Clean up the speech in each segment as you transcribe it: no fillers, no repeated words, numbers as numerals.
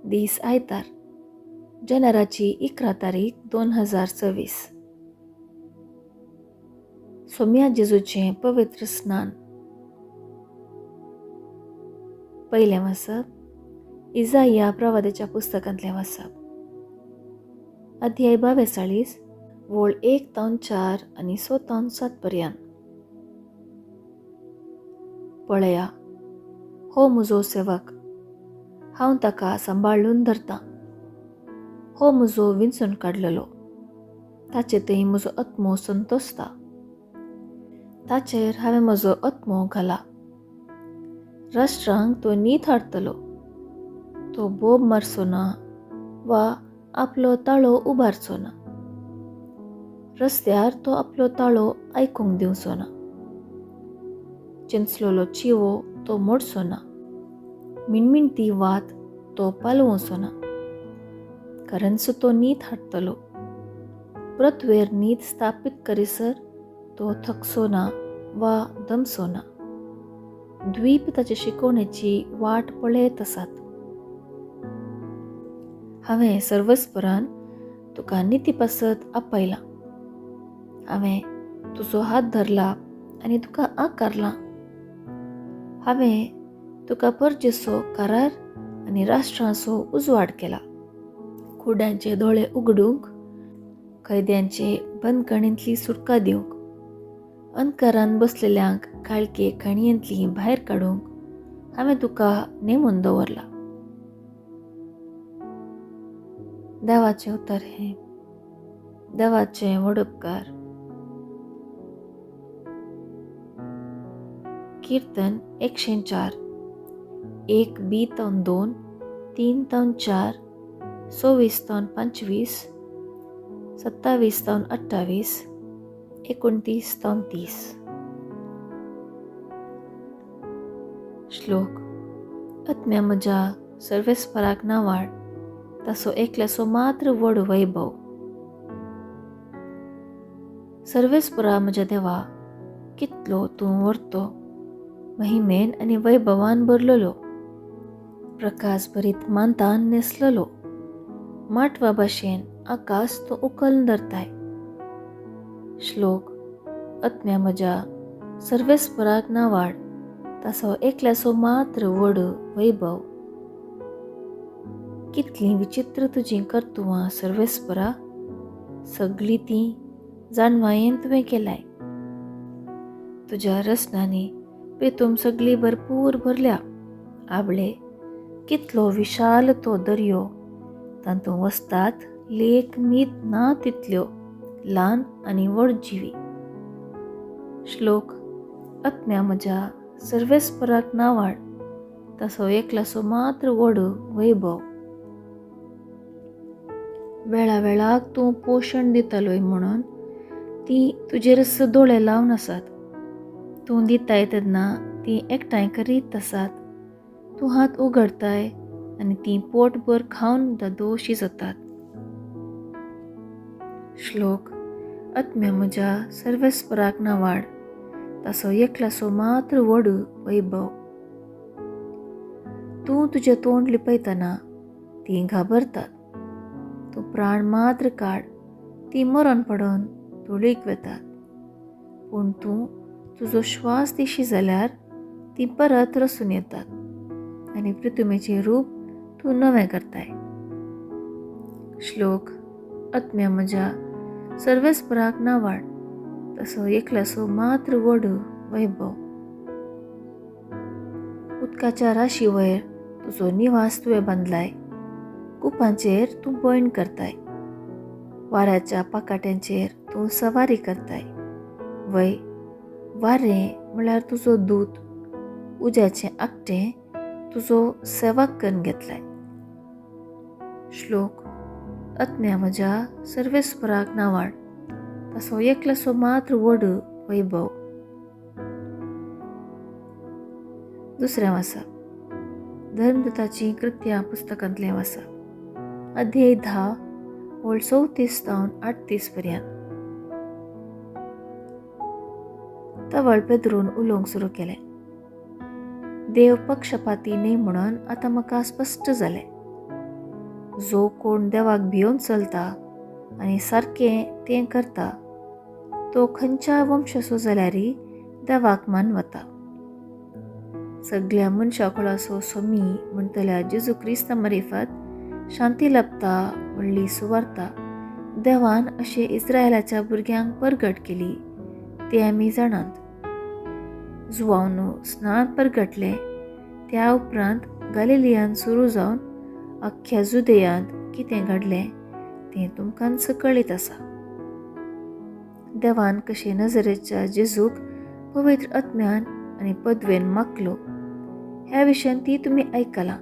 दीस आयतार, जानेराची 11 तारीख 2024. सोम्या जेजूचें पवित्र स्नान. पयलें वाचप इजाया प्रवादाच्या पुस्तकांतलें वाचप, अध्याय 42 वोळ 1 तावन 4 आनी 6 तावन 7 पर्यंत. पळया, हो म्हजो सेवक, हांव ताका सांबाळून धरतां. हो म्हजो विंचून काडलेलो, ताचे थंय म्हजो आत्मो संतोसता. ताचेर हांवें म्हजो आत्मो घाला. राष्ट्रांक तो नीत हाडटलो. तो बोब मारचो ना वा आपलो ताळो उबारचो ना. रस्त्यार तो आपलो ताळो आयकूंक दिवचो ना. चेंचलोलो चिवो तो मोडचो ना. मिणमिणती वात तो पालवचो ना. कारण तो नीत हाडटलो. पृथ्वेर नीत स्थापीत करीसर तो थकचो ना वा दमचो ना. द्वीप ताचे शिकवणेची वाट पळयत आसात. हांवें सर्वस्परान तुका निती पासत आपयलां. हांवें तुजो हात धरला आनी तुका आकारला. हांवें तुका परजेचो करार आनी राष्ट्रांचो उजवाड केला. कुड्यांचे दोळे उगडूंक, कैद्यांचे बंदखणींतली सुटका दिवंक, अंधकारान बसलेल्यांक काळखे खणयेंतली भायर काडूंक हांवें तुका नेमून दवरला. देवाचें उतर हें. देवाचें व्हड उपकार. कीर्तन 104, 1 बी तावन 2, 3 तावन 4, 26 तावन 25, 27 तावन 28, 29 तावन 30. श्लोक. आत्म्या म्हज्या सर्वेस्पराक नावाळ, तासो एकल्याचो मात्र व्हड वैभव. सर्वेस्परा म्हज्या देवा, कितलो तूं व्हरतो, महिमेन आनी वैभवान भरलेलो, प्रकाश भरीत मानतान न्हेसलेलो. माटवा भाशेन आकाश तूं उखल धरताय. श्लोक. आत्म्या म्हज्या सर्वेस्पराक नावाड, तासो एकल्याचो मात्र व्हड वैभव. कितलीं विचित्र तुजीं कर्तुवां सर्वेस्परा, सगळीं तीं जाणवायेन तुवें केलाय. तुज्या रचनांनी पेतूम सगळी भरपूर भरल्या. आबळे कितलो विशाल तो दर्यो, तातूंत वसतात लेख मीत ना तितल्यो ल्हान आनी व्हड जिवी. श्लोक. आत्म्या म्हज्या सर्वेस्पराक नावाड, तासो एकल्याचो मात्र व्हड वैभव. वेळा वेळाक तूं पोशण दितलोय म्हणून तीं तुजेरच दोळे लावन आसात. तूं दिताय तेन्ना तीं एकठांय करीत आसात. तूं हात उगडताय आनी तीं पोटभर खावन दादोशी जातात. श्लोक. आत्म्या म्हज्या सर्वेस्पराक नावाड, तासो एकल्याचो मात्र व्हड वैभव. तूं तुजें तोंड लिपयतना तीं घाबरतात. तूं प्राण मात्र काड, तीं मरण पडून धुळीक वेतात. पूण तूं तुजो श्वास दिशी जाल्यार तीं परत रसून येतात आनी पृथ्वीचें रूप तूं नवें करताय. श्लोक. आत्म्या म्हज्या सर्वेस्पराक नावाड, तसो एकल्याचो मात्र व्हड वैभव. उदकाच्या राशी वयर तुजो निवास तुवें बांदलाय. कुपांचेर तूं बयण करताय. वाऱ्याच्या पाकाट्यांचेर तूं सवारी करताय. वय वारें म्हळ्यार तुजो दूत, उज्याचें आकटें तुजो सेवक करून घेतलाय. श्लोक. आत्म्या म्हज्या सर्वेस्पराक नावाड, तासो एकल्याचो मात्र व्हड वैभव. दुसरें वाचप धर्मदूताचीं कृत्यां पुस्तकांतलें वाचप, अध्याय 10 वळ 34 तावन 38 पर्यंत. तवळ पेद्रून उलोवंक सुरू केलें. देव पक्षपाती न्हय म्हणून आतां म्हाका स्पश्ट जालें. जो कोण देवाक भियोवन चलता आनी सारकें तें करता तो खंयच्या वंशाचो जाल्यारय देवाक मानवता. सगळ्या मनशा कुळाचो स्वामी म्हणटल्या जेजू क्रिस्ता मारिफात शांती लाभता म्हणली सुवार्ता देवान अशें इस्रायलाच्या भुरग्यांक परगट केली तें आमी जाणात. जुवांवनो स्नान परगटलें त्या उपरांत गालिलियान सुरू जावन अख्ख्या जुदेयांत कितें घडलें तें तुमकां कळीत आसा. देवान कशें नजरेच्या जेजूक पवित्र आत्म्यान आनी पदवेन मागलो ह्या विशयान ती तुमी आयकलां.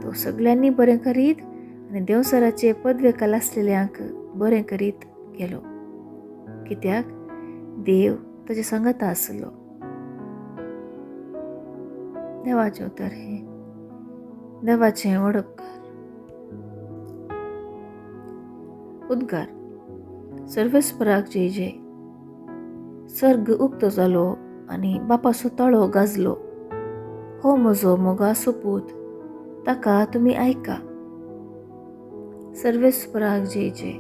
तो सगळ्यांनी बरें करीत आनी देंवसराचे पदवे आसलेल्यांक बरें करीत गेलो, कित्याक देव ताचे सांगाता आसलो. देवाचें उतर हें देवाचें व्हड उपकार. उद्गार. सर्वेस्पराक जय जय. सर्ग उक्तो जालो आनी बापाचो ताळो गाजलो, हो म्हजो मोगाचो पूत, ताका तुमी आयका. सर्वेस्पराक जय जय.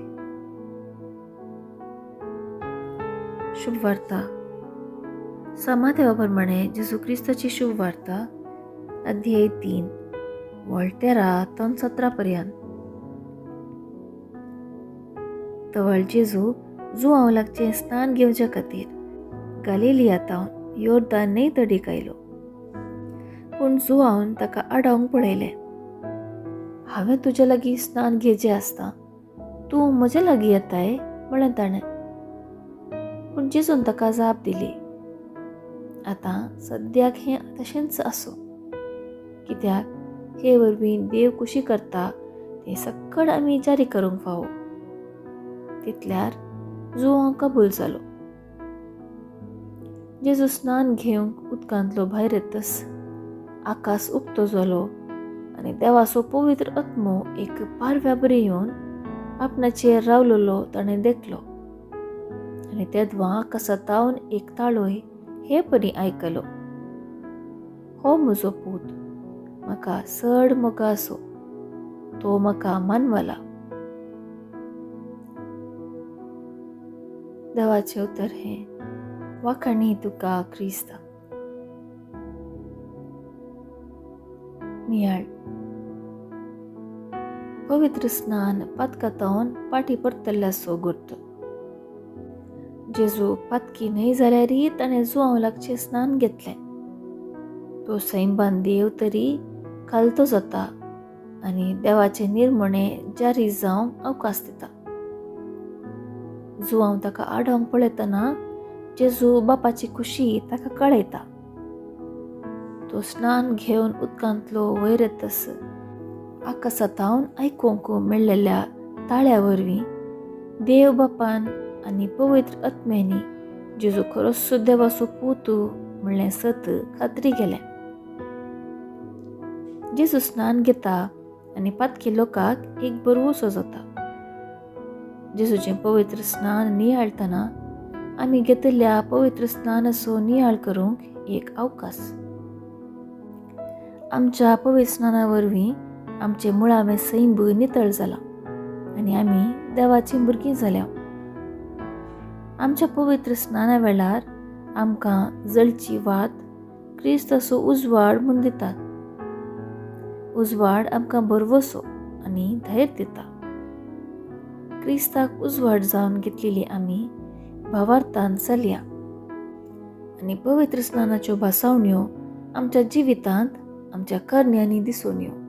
शुभ वार्ता. सामा देवा प्रमाणे जेजू क्रिस्ताची शुभ वार्ता, अध्याय 3 वळ 13 ते 17 पर्यंत. तवळ जेजू जुवांव लागचें स्नान घेवच्या खातीर गालिलिया तावन योर्दान न्हंय तडीक आयलो. पूण जुवांवन ताका आडावंक पळयलें. हांवें तुज्या लागीं स्नान घेवचें आसता, तूं म्हज्या लागीं येताय म्हळें ताणें. पूण जेजून ताका जाप दिली, आतां सद्याक हें तशेंच आसूं, कित्याक हे वरवीं देव खुशी करता तें सक्कड आमी जारी करूंक फावो. तितल्यार जुवांव कबूल जालो. जेजू स्नान घेवंक उदकांतलो भायर येतच आकाश उक्तो जालो आनी देवाचो पवित्र आत्मो एक पारव्या बरी येवन आपणाचेर रावलेलो ताणें देखलो. आनी तेदवां आकाशांतावन एक ताळोय हे परी आयकलो, हो म्हजो पूत, म्हाका चड मोगाचो, तो म्हाका मानवला. देवाचें उतर हें वाखाणी तुका क्रिस्ता. नियाळ. पवित्र स्नान पातकातावन पाटी परतल्ल्याचो गुर्त. जेजू पातकी न्हय जाल्यारय ताणें जुवांव लागचें स्नान घेतलें. तो सैंबान देव तरी खालतो जाता आनी देवाचे निर्मणे जारी जावंक अवकाश दिता. जुवांव ताका आडावंक पळयतना जेजू बापाची खुशी ताका कळयता. तो स्नान घेवन उदकांतलो वयर येतस आकाशांतावन आयकूंक मेळ्ळेल्या ताळ्या वरवीं देव बापान आनी पवित्र आत्म्यांनी जेजू खरोच देवाचो पूत म्हणलें सत खात्री केलें. जेजू स्नान घेता आनी पातकी लोकांक एक बरवसो जाता. जेजूचें पवित्र स्नान नियाळतना आमी घेतिल्ल्या पवित्र स्नानाचो नियाळ करूंक एक अवकाश. आमच्या पवित्र स्नाना वरवीं आमचें मुळावें सैंब नितळ जालां आनी आमी देवाचीं भुरगीं जाल्या. आमच्या पवित्र स्नाना वेळार आमकां जळची वात क्रिस्ताचो उजवाड म्हूण दितात. उजवाड आमकां भरवसो आनी धैर्य दिता. क्रिस्ताक उजवाड जावन घेतलेली आमी भावार्थान चलया आनी पवित्र स्नानाच्यो भासावण्यो आमच्या जिवितांत आमच्या करण्यांनी दिसून येवं.